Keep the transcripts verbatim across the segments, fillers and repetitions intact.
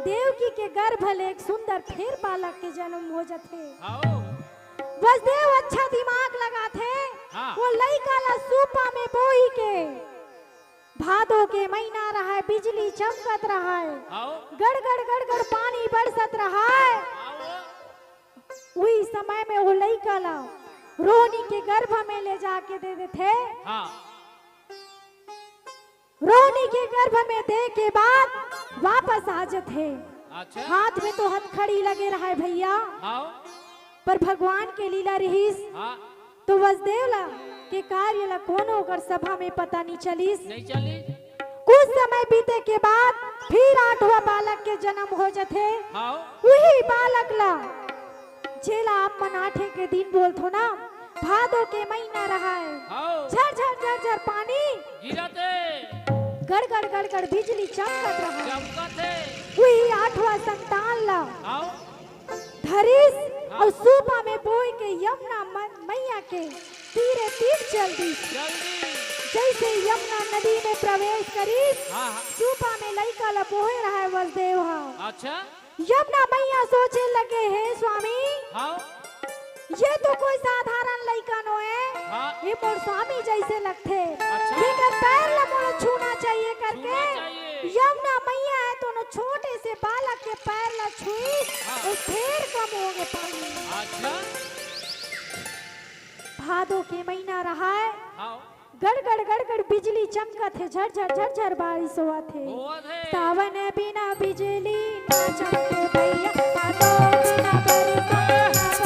देवकी के गर्भ ले एक सुंदर फेर बालक के जन्म हो जथे। हाँ। वसुदेव अच्छा दिमाग लगाथे, हाँ। वो लइका ला सूपा में बोही के, भादो के महीना रहय, बिजली चमकत रहय, हाँ। गड़गड़ गड़गड़ पानी बरसत रहय। हाँ। उही समय में वो लइका ला रोहिणी के गर्भ में ले जाके दे देथे। हाँ। रोहिणी के गर्भ में दे के बाद वापस आ जथे। अच्छा। हाथ में तो हथकड़ी लगे रहय भैया, हाँ। पर भगवान के लीला रहिस, हाँ। तो वसुदेव ला के कार्य ला कोनो ओकर सभा में पता नहीं चलिस। नहीं चलिस। कुछ समय बीते के बाद फिर आठवां बालक के जन्म हो जथे। हाँ। उही बालक ला, जेला आप मन आठे के दिन बोलथो ना, भादो के महीना रहय, हाँ। झर झर झर झर पानी गिरत हे। गड़गड़ गड़गड़ बिजली चमकत रहय। चमकत हे। उही आठवां संतान ला, हाँ। धरिस, हाँ। अउ सूपा में बोय के यमुना मन-, मैया के तीरे तीर चल दिस। चल दिस। जइसे यमुना नदी में प्रवेश करिस, हाँ, हाँ। सूपा में लइका ला बोहे रहय वसुदेव ह। अच्छा। यमुना मैया सोचे लगे, "हे स्वामी, हाँ। ये तो कोई साधारण लइका नोहे, हाँ। ये मोर स्वामी जइसे लगथे। अच्छा। एकर पैर ला मोला छूना चाहिए," करके छूना चाहिए। यमुना मैया ह तो ओनो छोटे से बालक के पैर ला छुइस, हाँ। अउ फेर कम हो गे पानी। अच्छा। भादो के महीना रहय, हाँ। गड़गड़ गड़गड़ बिजली चमकत हे, झरझर झरझर बारिश होवत हे। होवत हे। सावन बिना बिजली ना चमके भैया, भादो बिना बरसा ना बरसा।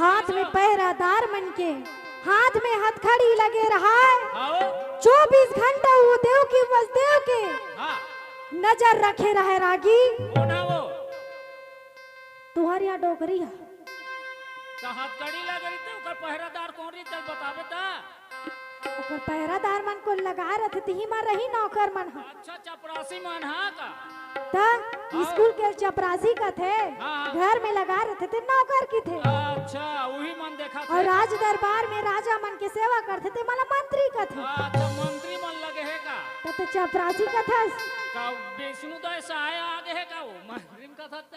हाथ में पहरादार मन के, हाथ में हथकड़ी लगे रहय। हाँ। चौबीस घंटा वो देवकी वसुदेव के हाँ। नजर रखे रहय रागी। कौन है वो? तुंहर इहाँ डोकरी ह। त हथकड़ी लगे रहिथे, ओकर पहरादार कौन रहिथे, बताबे त? ओकर पहरादार मन कोन लगा रथे, तिही म रही नौकर मन ह। अच्छा, चपरासी मन ह का? त हाँ। स्कूल के चपरासी कथे, हाँ, हाँ। घर में लगा रथे ते नौकर किथे। अच्छा, उही मन देखत अउ हे। राज दरबार में राजा मन के सेवा करथे ते मन ला मंत्री कथे। अच्छा, मंत्री मन लगे हे का? त ते चपरासी कथस। का विष्णु दय सहाय आगे हे का वो? मंत्री म कथस त।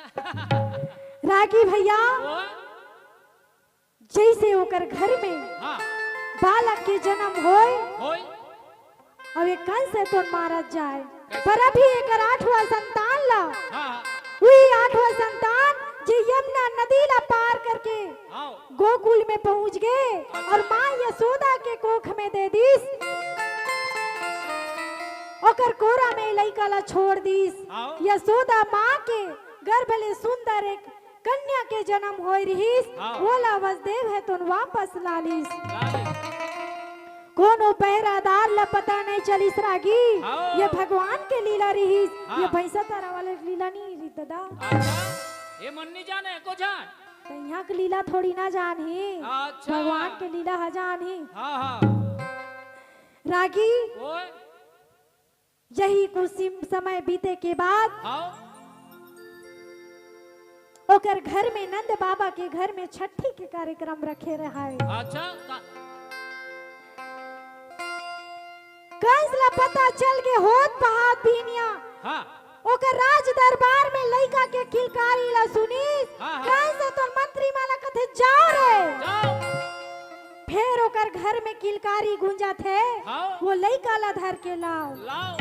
रागी भैया, वो? जइसे ओकर घर में हाँ। बालक के जन्म होय, होय। अउ एक कंस ह तोर मारत जाय, कैसे? पर अभी एकर आठवां संतान ला, हाँ, हाँ। उही आठवां संतान जे यमुना नदी ला पार करके हाँ। गोकुल में पहुंच गे अच्छा। अउ माँ यशोदा के कोख में दे दिस, ओकर कोरा में लइका ला छोड़ दिस। हाँ। यशोदा माँ के गर्भ ले सुंदर एक कन्या के जन्म होय रिहिस, हाँ। ओला वसुदेव ह तोन वापस ला लिस। ला लिस। कोनो पहरादार ला पता नहीं चलिस रागी। हाँ। ये भगवान के लीला रिहिस। हाँ। ये भैंसा तारा वाले लीला नहीं रिहिस दादा। अच्छा, ये मन नहीं जाने एको जान। तो यहाँ के लीला थोड़ी ना जान ही। अच्छा। भगवान के लीला ह जान ही। हाँ, हाँ। रागी। ओए। यही कुछ सिम-, समय बीते के बाद हाँ। ओकर घर में, नंद बाबा के घर में छठी के कार्यक्रम रखे रहाय। अच्छा, का- कंस ला पता चल के होत पहात बिहनिया हाँ। ओकर राज दरबार में लइका के किलकारी ला सुनिस। हाँ, हाँ। कंस तो मंत्री मन ला कथे, "जाओ रे।" जाओ। फेर ओकर घर में किलकारी गूंजत हे, हाँ। वो लइका ला धर के लाओ। लाओ।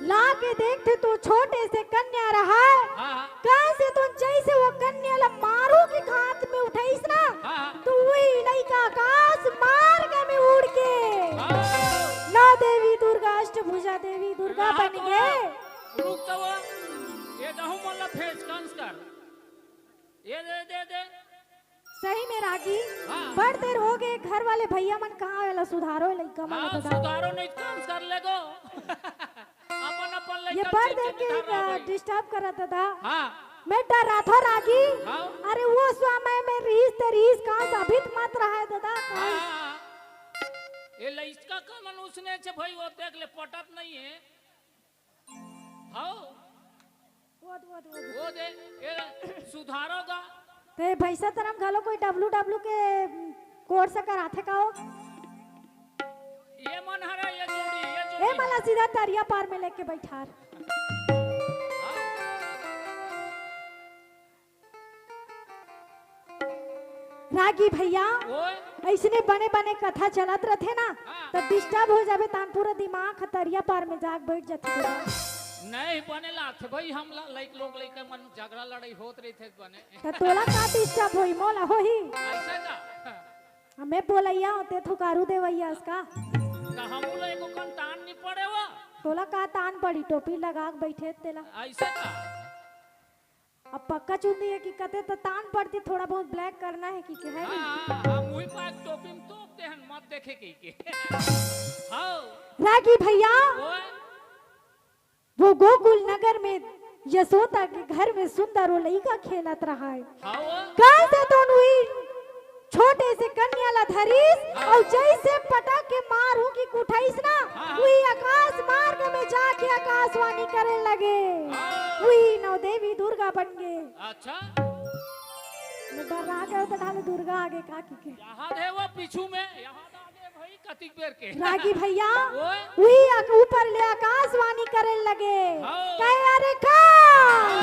ला के देखथे तो छोटे से कन्या रहा। हाँ, हाँ। कहाँ से तो जैसे वो कन्या ला मारू के हाथ में उठाइस ना, हाँ, हाँ। तो वही लइका आकाश मार्ग में उड़ के हाँ। नौ देवी दुर्गा, अष्टभुजा देवी दुर्गा हाँ, बन तो गए। रुक तो वो, ये दहु मन ला भेज कंस कर। ये दे, दे, दे। सही में रागी, हाँ। बड़ देर हो गए, घर वाले भैया मन कहाँ वाला सुधारो लइका मन हाँ, बता। सुधारो नहीं, काम कर ले गो। अपन, अपन ये लइका बड़ देर चिंतित के धर रहा भाई। Disturb करत दादा। हाँ। मैं डराथों रागी। हाँ। अरे वो समय में रीस ते रीस का अभी त मत रहा है दादा। हाँ, हाँ, हाँ। ये लइका का मन उसने छे भाई, वो देख ले, पटत नहीं है। हाँ। वो दे, वो दे, वो दे। वो दे, ये सुधारोगा। ते भैंसा तरम घलो कोई W W के course कराथे का हो? ये मन हरा, ये जोड़ी, ये जोड़ी। ए मला सीधा तरिया पार में लेके बैठार। हाँ। रागी भैया, ओए। ऐसने बने बने कथा चलत रथे ना, हाँ। तो disturb हो जाबे, तान पूरा दिमाग ह तरिया पार में जाके बैठ जाथे। नहीं बने लाथे भाई, हम ला-, लइक लोग लइका मन झगड़ा लड़ाई होत रहिथे बने। तो तोला का disturb होई, मोला होही? ऐसा का? हमें बोलैया होते थुकारू देवैया उसका। तो हम लोग को कौन तान नहीं पड़े वो? तोला का तान पड़ी, टोपी लगा के बैठे तेला। ऐसा का? अब पक्का चुंदी है कि कते त तान पड़ती, थोड़ा बहुत black करना है कि के है हाँ, नहीं? हाँ, हाँ, मुही पाक टोपी में तोप दे हन, मत देखे कही के। हाँ। रागी भैया, ओए। वो गोकुल नगर में यशोदा के घर में सुंदर वो लइका खेलत रहा है। हाँ, वो। कहाँ से तो हुई? छोटे से कन्या ला धरिस हाँ। और जैसे पटक के मारू की उठाइस ना, हाँ, हाँ। वही आकाश मार्ग में जाके आकाशवाणी करे लगे। हाँ। वही नौ देवी दुर्गा बन गए। अच्छा। मैं डरा गए तो ढाले दुर्गा आगे का की के। यहाँ दे वो पीछू में, यहाँ दे भाई कतिक बेर के। रागी भैया, ओए। वही आक-, ऊपर ले आकाशवाणी करे लगे। हाँ। कहे, "अरे का? हाँ।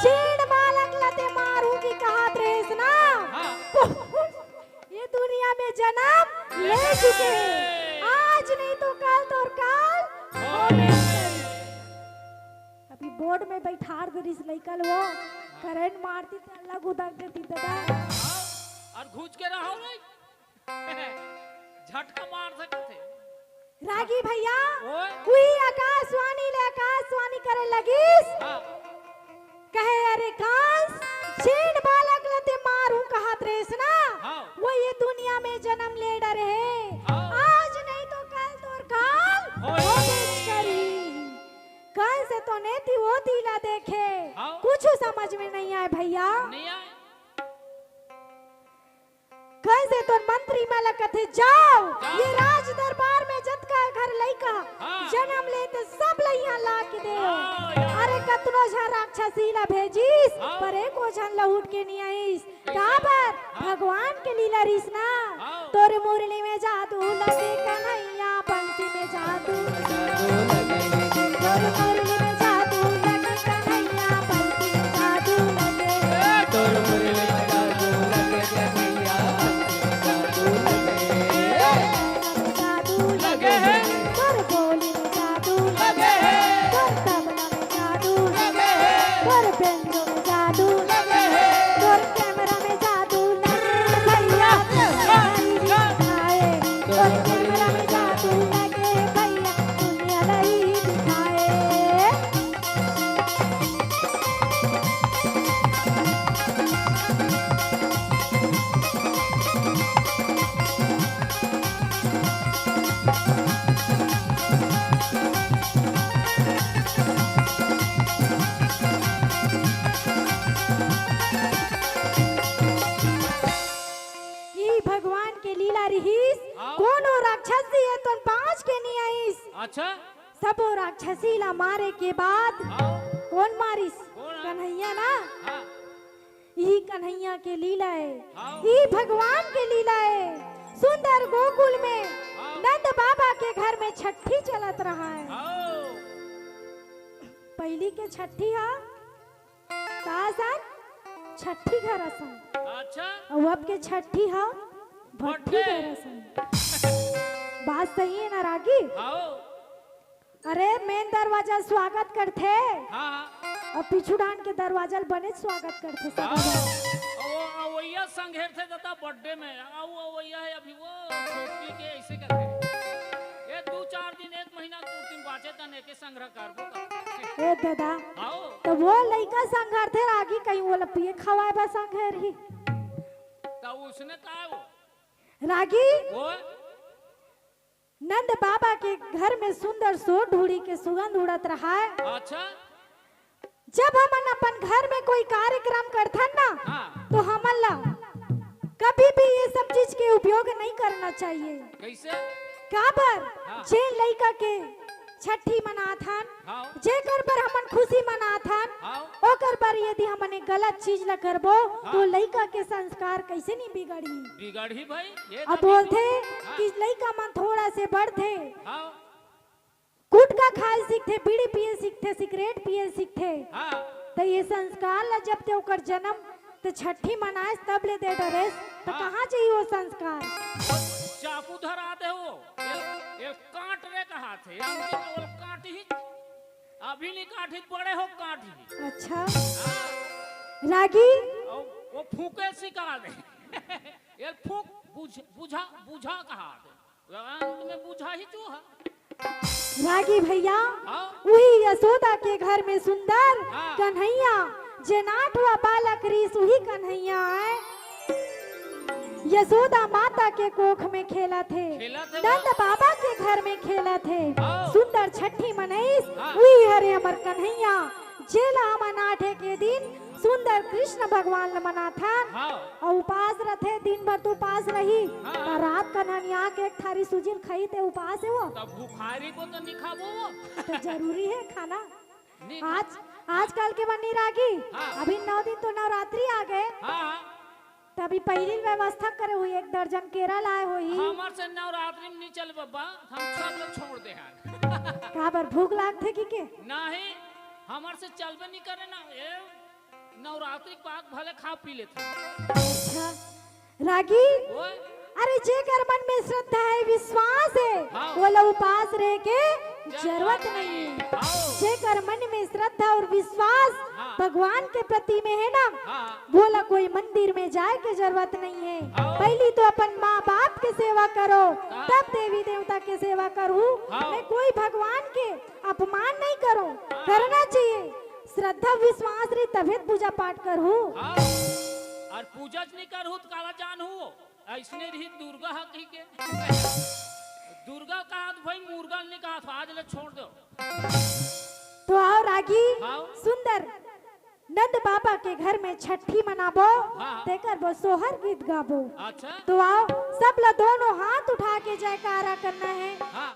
छीण बालक लते मारू की कहात रहे ना?" हाँ। ये दुनिया में जन्म ले चुके हैं। आज नहीं तो कल तो और काल होबे करी। अभी board में बैठार दे रिस लइका लो, current मारती त अलग उदक देती दादा। और घुच के रहो भाई। झटका मार सकत हे। रागी भैया, ओए। उही आकाशवाणी ले आकाशवाणी करे लगिस। हाँ। कहे, "अरे कांस, छीण बालक लते मारू कहत रेस ना, हाँ। वो ये दुनिया में जन्म ले डरे हे। हाँ। आज नहीं तो कल तोर काल होए। होबे करी।" कंस तो नेती ओती ला देखे, हाँ। कुछ समझ में नहीं आए भैया। नहीं आए। कइसे तोर मंत्री मन ला कथे, "जाओ, जाओ। ये राज दरबार में जतका घर लइका हाँ। जनम लेते, सब ला इहाँ ला के देव।" हाँ, या। अरे, कतनो झन राक्षसी ला भेजिस, हाँ। पर एको झन लहुट के नी आइस। काबर? हाँ। भगवान के लीला रिस ना। हाँ। तोर मुरली में जादू लगे कन्हैया, बंसी में जादू लगे। तोर मुरली में जादू लगे कन्हैया, बंसी में जादू लगे। तोर मुरली में जादू लगे कन्हैया, बंसी में जादू लगे। जादू लगे। तोर बोली में जादू लगे। तोर तबला में जादू लगे। तोर बेंजो में जादू लगे। तोर कैमरा में जादू लगे भैया, दुनिया लाई दिखाए। तोर कैमरा में जादू लगे भैया, दुनिया लाई दिखाए। अच्छा। सबो राक्षसी ला मारे के बाद हाँ। कौन मारिस? कौन? कन्हैया ना। हाँ। इही कन्हैया के लीला हे, हाँ। इही भगवान के लीला हे। सुंदर गोकुल में हाँ। नंद बाबा के घर में छट्ठी चलत रहा हे। हाँ। पहिली के छट्ठी हा का असन? छट्ठी घर असन। अच्छा। अउ अब के छट्ठी हा भट्ठी भट्ठी। घर असन। बात सही हे ना रागी? हाँ। अरे, main दरवाजा स्वागत करथे। हाँ, हाँ। अउ पीछू डांड के दरवाजा ल बने स्वागत करथे सब हाँ। झन। अउ वो, अउ वइया संघेरथे ददा birthday में। अउ, अउ वइया हे अभी वो छोटकी के ऐसे करथे। ये दू चार दिन, एक महीना, दू दिन बाँचे तन एके संघरा करबो का। ए ददा, हाँ। त वो लइका संघरथे रागी कहीं वो ल पिए खवाए बर संघेरही। त उसने का हे वो? रागी? वो? नंद बाबा के घर में सुंदर सोर ढूढ़ी के सुगंध उड़त रहा हे। अच्छा। जब हमन अपन घर में कोई कार्यक्रम करथन ना, हाँ। तो हमन ला कभी भी ये सब चीज के उपयोग नहीं करना चाहिए। कैसे? काबर? हाँ। जे लइका के छट्ठी मनाथन, हाँ। जेकर बर हमन खुशी मनाथन, हाँ। ओकर बर यदि हमन एक गलत चीज ला करबो, हाँ। तो लइका के संस्कार कैसे नहीं बिगड़ही? बिगड़ही भाई, ये अब तो बोलथे बिल्कुल। हाँ। कि लइका मन थोड़ा से बढ़थे, हाँ। गुटखा खाए सीखथे, बीड़ी पिए सीखथे, सिगरेट पिए सीखथे। हाँ। त ये संस्कार ला जब ते ओकर जन्म ते छट्ठी मनाएस तब ले दे डरेस, त हाँ। कहाँ जाही वो संस्कार? वो चाकू धरा दे वो। ये, ये काट रे कहाथे। ये अंतिम में वो काट ही। अभी नहीं काट ही, बड़े हो काट ही। अच्छा। हाँ। रागी? और वो फूके सिखा दे। ये फूक बुझ-, बुझा, बुझा कहा दे। अंत में बुझा ही जो है। रागी भैया, हाँ। उही यशोदा के घर में सुंदर हाँ। कन्हैया, जे नाठवा बालक रिहिस उही कन्हैया हे। यशोदा माता के कोख में खेलत हे, खेलत हे नंद वो। बाबा के घर में खेलत हे। हाँ। सुंदर छट्ठी मनइस, हाँ। उही हरे हमर कन्हैया, जेला हमन आठे के दिन सुंदर कृष्ण भगवान ल मनाथन। हाँ। अउ उपास रथे, दिन भर तो उपास रही, हाँ। त रात कन हनिया के एक थारी सूजी ल खाही ते उपास हे वो। तब भुखारी को तो नहीं खाबो वो। तो जरूरी हे खाना। नहीं खा- आज, आजकल के मन नहीं रागी, हाँ। अभी नौ दिन तो नवरात्रि आ गे। हाँ, हाँ। तभी पहिली व्यवस्था करे होही, एक दर्जन केरा लाए होही। हमर से नवरात्रि में नहीं चल बब्बा, हम सब लोग छोड़ दे हैं। काबर भूख लागथे कि के? नहीं, हमर से चलबे नहीं करे ना। ए, नवरात्रि के बाद भले खा पी लेथे। अच्छा, रागी, ओए। अरे जेकर मन में श्रद्धा हे, विश्वास हे, हाँ। वो ला उपास रहे के जरूरत जरूरत नहीं। नहीं। हाँ। जेकर मन में श्रद्धा और विश्वास हाँ। भगवान के प्रति में हे ना, हाँ। वो ला कोई मंदिर में जाए के जरूरत नहीं हे। हाँ। पहिली तो अपन माँ बाप के सेवा करो, हाँ। तब देवी देवता के सेवा करहू। हाँ। मैं कोई भगवान के अपमान नहीं करो, हाँ। करना चाहिए। श्रद्धा विश्वास रही तभे त पूजा पाठ करहू। हाँ। अउ पूजा च नहीं करहू त काला जानहू? अइसने रही दुर्गा ह कही के। दुर्गा कहा त भाई मुर्गा ल नहीं कहा त आज ले छोड़ दो। तो आओ रागी, हाँ। सुंदर नंद बाबा के घर में छट्ठी मनाबो, हाँ। तेकर बर सोहर गीत गाबो। अच्छा। तो आओ, सब ला दोनों हाथ उठा के जयकारा करना हे। हाँ।